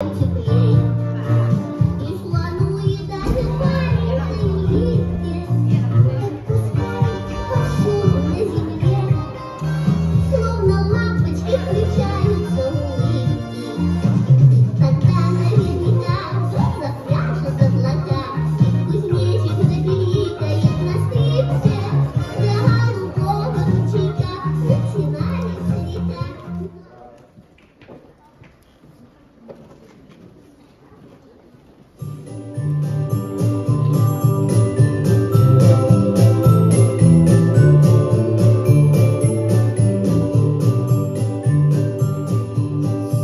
Теплей. И слону, и даже маленькой улитке Отпускают по шуму на земле, Словно лампочки включаются улыбки. Тогда наверняка запляшут облака, Кузнечик запиликает на скрипке, До голубого ручейка начинается река.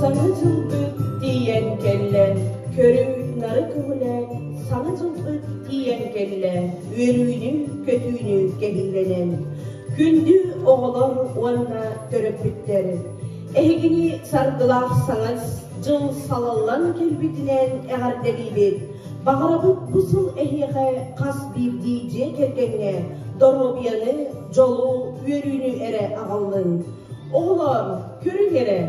Саҥа дьылбыт тиийэн кэллэ, көрү-нары көҕүлээн, саҥа дьылбыт тиийэн кэллэ, үөрүүнү-көтүүнү кэһиилэнэн. Күндү оҕолор уонна төрөппүттэр! Эһигини саргылаах саҥа дьыл салаллан кэлбитинэн эҕэрдэлиибит! Баҕарабыт бу сыл эһиэхэ хас биирдии дьиэ кэргэҥҥэ доруобуйаны, дьолу, үөрүүнү эрэ аҕаллын! Оҕолоор, көрүҥ эрэ,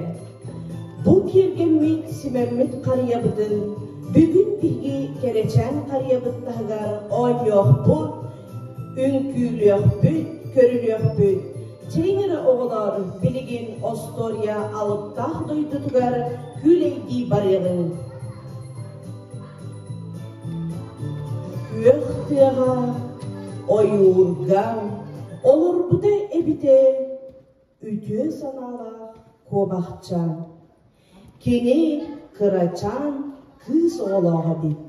бу киэргэммит, симэммит харыйабытын бүгүн биһиги кэрэчээн харыйабыт таһыгар оонньуохпут, үҥкүүлүөхпүт, көрүлүөхпүт. Чэйиҥ эрэ оҕолоор, билигин остуоруйа алыптаах дойдутугар күүлэйдии барыаҕыҥ. Күөх тыаҕа, ойуурга олорбута эбитэ үтүө санаалаах куобахчаан. Кини кырачаан кыыс оҕолоох эбит.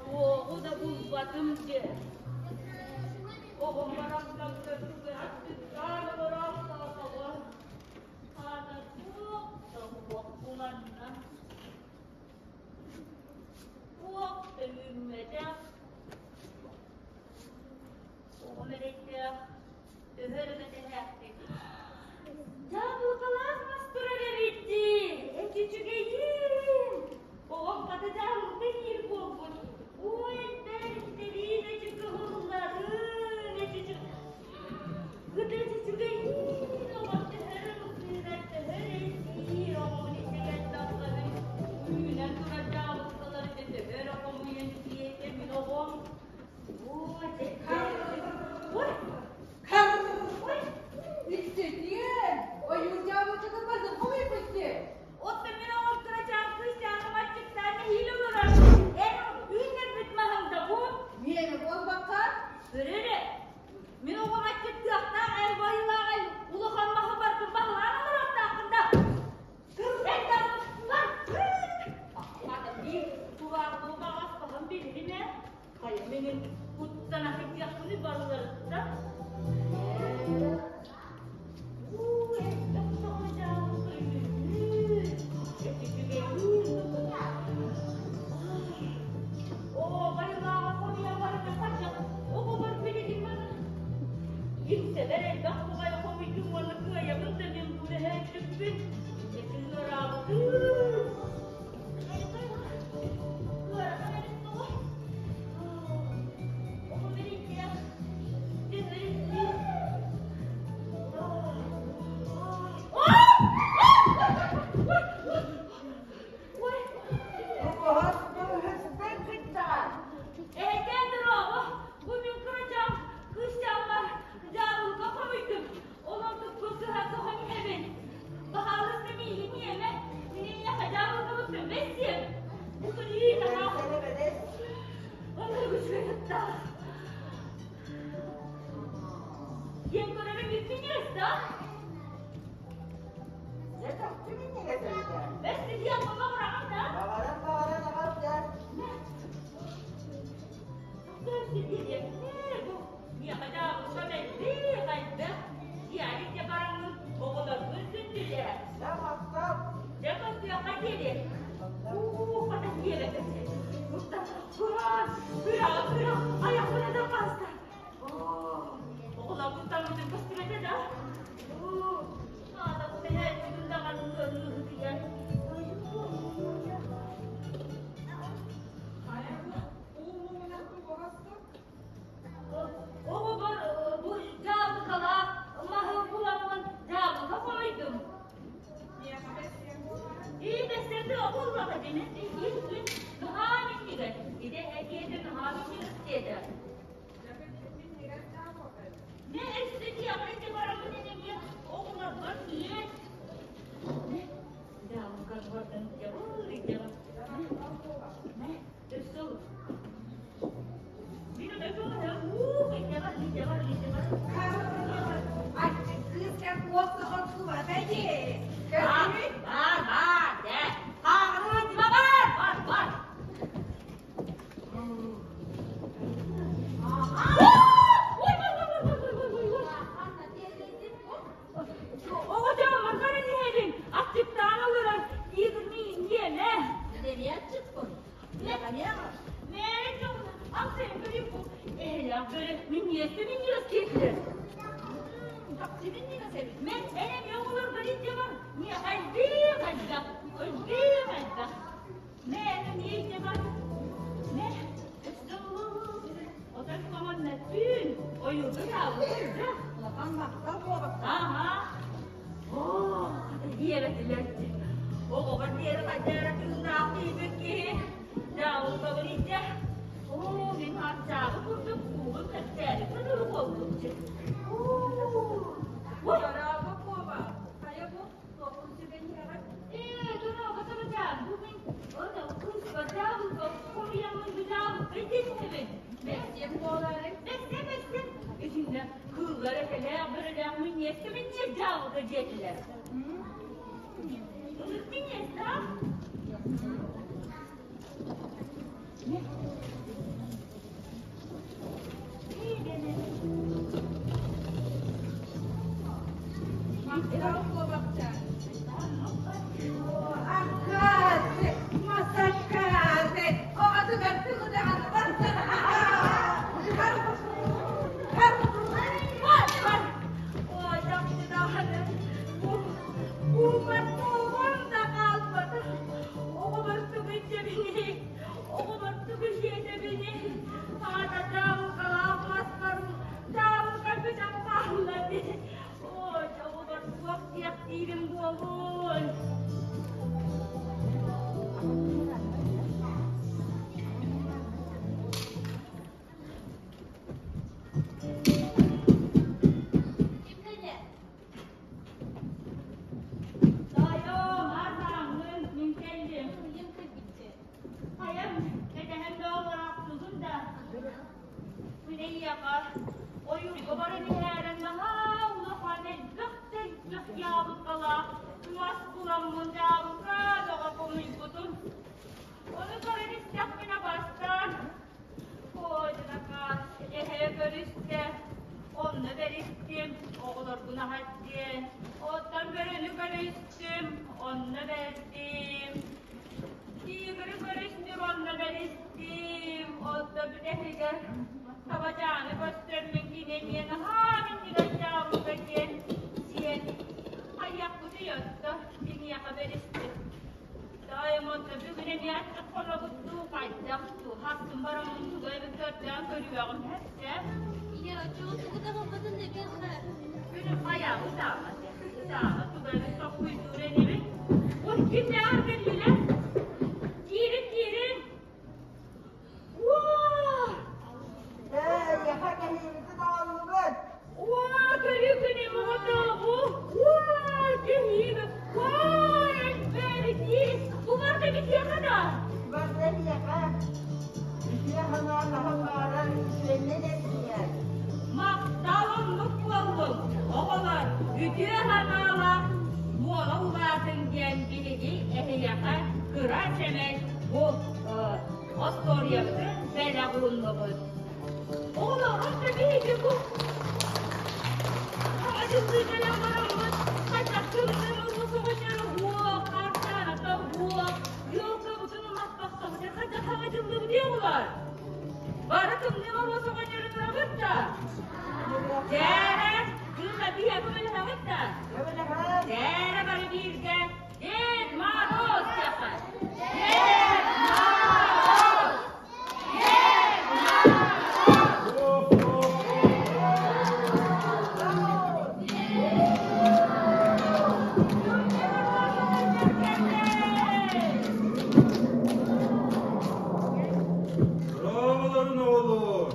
Туоҕу да булбатым дьэ. Оҕом барахсан аттыттаан олороохтоотоҕо. Аата туох да суох буланна. Туох да үүммэтэх. Оҕом эрэйдээх төһө эрэ кэтэһээхтик. Дьаабылыкалаах мас турар эбит дии, эти үчүгэйин. Оҕом хата дьаабылыка иир буолбут. Ой, эттэриин эти кыһылларын, эти Кыта эти үчүгэйин, оҕом төһө эрэ ылсыырар, төһө эрэ сиир, оҕобун итигэр тахсабын. Үүнэн турар дьаабылыкалары төһө эрэ хомуйан сиэтэ мин оҕом. Иччитиэн, ойуур дьаабылыкатын базын хомуйбут дии. Оттон мин оҕом кырачаан кыысчааным аччыктаан нэһиилэ олорор. Эн үүннэрбит маһыҥ да бу. Миэнэ буолбакка? Көрө эрэ, мин оҕом аччыктыахтаах эн байылаах эн улахан маһы барытын баһылаан олоруохтааххын да. Эн даҕаны бар. Биир тулаахтыы баҕас баһын билигин ээ. Хайа миҥин куттана сылдьыахпыный барыларыттан? Уу, элбэх саҥа дьаабылыка үһү. Оо, байылааҕа хомуйа барыта хачах, оҕолор билигин маны Иҥсэбэр элбэх баҕайы хомуйдум уонна кыайабын да мин бу мөһөөччүкпүн. Этин ыараабытым. Ыарахан эбит тоҕо? Оҕо бэрийдээх, дьэһэрийдии. Эһэкээн дорообо, бу мин кырачаан кыысчааммар дьаабылыка хомуйдум. Онон туппун сыһа соһон иһэбин. Баһаалыста миигин иэмэ, мин эйиэхэ дьаабылыкабын көмөс диэм. Бу күнүү наһаа Оннук үчүгэй ыттаах. Диэн көрөрүм бүппүнүөс да? Дьэ, чахчы минньигэс эбит ээ. Бэс диэн баҕараҕын да? Баҕаран баҕаран. диэтэ. Мэ өссө диэҕин ити бараммын эмиэ оҕолорбор тиийэн. Аччык кыыс куос охсубата дии. Көрдүҥ? Бар, бар, дэ. Хаҕырын бар, бар, бар. Оҕочоом, көрөн иһэбин, аччыктаан олорон, диэмэ. Эмиэ аччыкпын. Улахан махтал буолбакка. Оҕоҕор диэри хайдара тыыннаах киһибит киһи дьаабылкабын илдьэ оо мин аччаабы курдук куулун кэпсээри кытылы буолбутчу Дорообо куоба. Хайа бу туоххун сүгэн иһэҕин? Ээ, дорообо табачаан, бу мин ону кыыспа дьаабылка хомуйаммын бу дьаабылка илдьэ Бэстиэм буолаарай? Бэстиэм, бэстиэм. Итиннэ кыыллар эһэлээх, бөрөлөөх минньиэскэ минньиэс дьаабылка диэтилэр. Ылык минньиэс да? Махтал куобахчаан. Аккааты, масаккааты, оҕотугар тугу даҕаны Бар, бар. Ой, чахчы даҕаны. Уубар тугум да хаалбата. Оҕобор тугу иччэбиний? Оҕобор тугу сиэтэбиний? Аата дьаабылкалаах маспар дьаабылка бүтэн хаалла дии. Ой, оҕобор туох диэхтиирим буолуой? Таайым, ардаҥҥын, мин кэллим. Хайам, кэтэһэн да олораахтыгын да. Күнэйиэхэ ойуурга баран иһээрэн наһаа улахан элбэх да элбэх дьаабылкалаах мас буламмын дьаабылка бөҕө хомуйбутум. Ону көрөн истэхпинэ бастаан Куодьунакаас эһэ көрүстэ, онно бэристим, оҕолорбун аһат диэн, оттон бөрөнү көрүстүм, онно бэрдим. Тигры көрүстүм, онно бэристим, отто бүтэһигэр табачааны көрсөрмүн кини эмиэ наһаа минньигэс дьаабылка диэн сиэн хайыахпытый отто киниэхэ бэристим. Таайым онто бүгүн эмиэ аччык хонобут дуу, хайдах дуу, хастым бараммын тугу эбит көрдөөн көрүөҕүм эттэ. Ийэ, оччоҕо тугу да булбатын да кэллэ. Күнүм хайаа ытаама, ытаама, тугу эбит толкуйдуур инибин. Ой, кимнээҕэр кэллилэр? Киирин, киирин. Уа! Эйиэхэ кэһиибитин оҥордубут. Уа, көрүү күнүм оҕотооҕу. Уа, кэһиибэ. Уа, элбээбитии. Бу барыта битиэхэ да. Барыта эһиэхэ. Үтүө санаа хаһан баҕарар үтүөннэн эргийэр. Махтал оннук буоллун. Оҕолор, үтүө санаалаах буола улаатыҥ диэн биһиги эһиэхэ кыра сэмэй бу остуоруйабытын бэлэх ууннубут. Оҕолор, биһиги бу Аҕа кэлэн бараммыт, хайдах тымныы оҕонньор уох, хартааната уох, елкабытын умаппахтабыт, хайдах хаҥа дьыллыбыт оҕолор? Бары тымныы Моруос оҕонньорун ырабыт да? Дьээрэ, кыыха биһиэхэ көмөлөһөҕүт да? Дьээрэ бары бииргэ Дед Мороз диэххэ. Дед Мороз! Дед Мороз! Тымныы Моруос оҕонньор кэллэ! Дорооболорун оҕолор!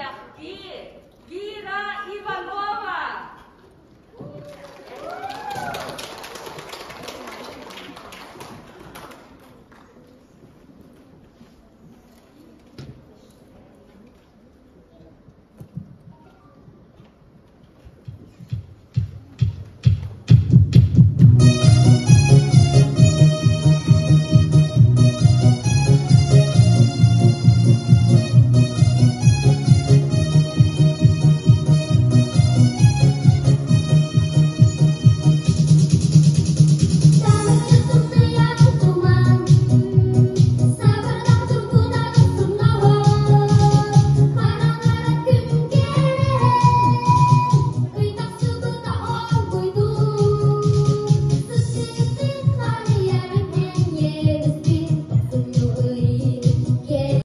Бэлэхтиир.